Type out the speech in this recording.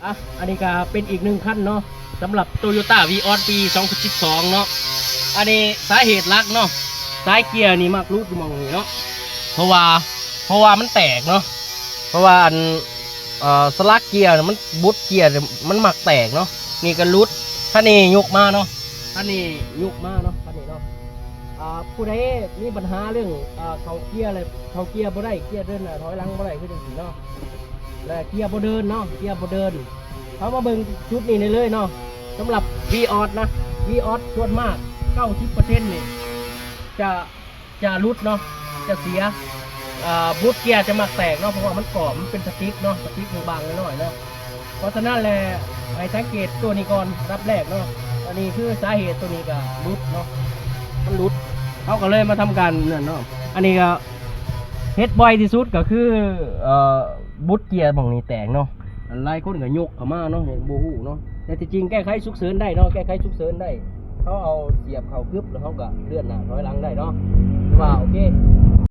ອ່ະ ອັນນີ້ກໍເປັນອີກໜຶ່ງຄັນເນາະ ສຳລັບ Toyota Vios ປີສອງພັນສິບສອງເນາະ. ອັນນີ້ສາເຫດຫຼັກເນາະ ສາຍເກຍນີ້ມັກຫຼຸດຢູ່ໝ່ອງນີ້ເນາະ ເພາະວ່າ ເພາະວ່າມັນແຕກເນາະ ເພາະວ່າອັນ ເອີ ສະຫຼັກເກຍມັນ ບຸດເກຍມັນມັກແຕກເນາະ. ນີ້ກໍຫຼຸດ ຄັນນີ້ຍົກມາເນາະ ຄັນນີ້ຍົກມາເນາະ ຄັນນີ້ເນາະ. ອ່າ ຜູ້ໃດມີບັນຫາເລື່ອງ ອ່າ ເຂົ້າເກຍ ແລະ ເຂົ້າເກຍບໍ່ໄດ້ ເກຍເດີນໜ້າຖອຍຫຼັງບໍ່ໄດ້ ຄືຈັ່ງຊີ້ເນາະ ແລະ ເກຍບໍ່ເດີນເນາະ ເກຍບໍ່ເດີນ ເຮົາມາເບິ່ງຈຸດນີ້ໄດ້ເລີຍເນາະ. ສຳລັບ Vios ນະ Vios ສ່ວນມາກ ເກົ້າສິບເປີເຊັນນີ້ ຈະ ຈະຫຼຸດເນາະ ຈະເສຍ ອ່າ ບຸດເກຍຈະມັກແຕກເນາະ ເພາະວ່າມັນກອບ ມັນເປັນສະຕິກເນາະ ສະຕິກບາງໆນ້ອຍໆເນາະ. ເພາະສະນັ້ນແຫຼະ ໃຫ້ສັງເກດຕົວນີ້ກ່ອນ ອັນດັບແລກເນາະ. ອັນນີ້ຄືສາເຫດ ຕົວນີ້ກໍຫຼຸດເນາະ ມັນຫຼຸດ ເຮົາກໍເລີຍມາທຳການນັ້ນເນາະ. ອັນນີ້ກໍເຮັດບ່ອຍທີ່ສຸດກໍຄື ເອີ ບຸດເກຍໝ່ອງນີ້ແຕກເນາະ ຫຼາຍຄົນກໍຍົກເຂົ້າມາເນາະ ຍັງບໍ່ຮູ້ເນາະ. ແຕ່ທີ່ຈິງແກ້ໄຂສຸກເສີນໄດ້ເນາະ ແກ້ໄຂສຸກເສີນໄດ້ ເຮົາເອົາສຽບເຂົ້າກຶບ ແລ້ວເຮົາກໍເລື່ອນໜ້າຖອຍຫຼັງໄດ້ເນາະ ຖືວ່າໂອເຄ.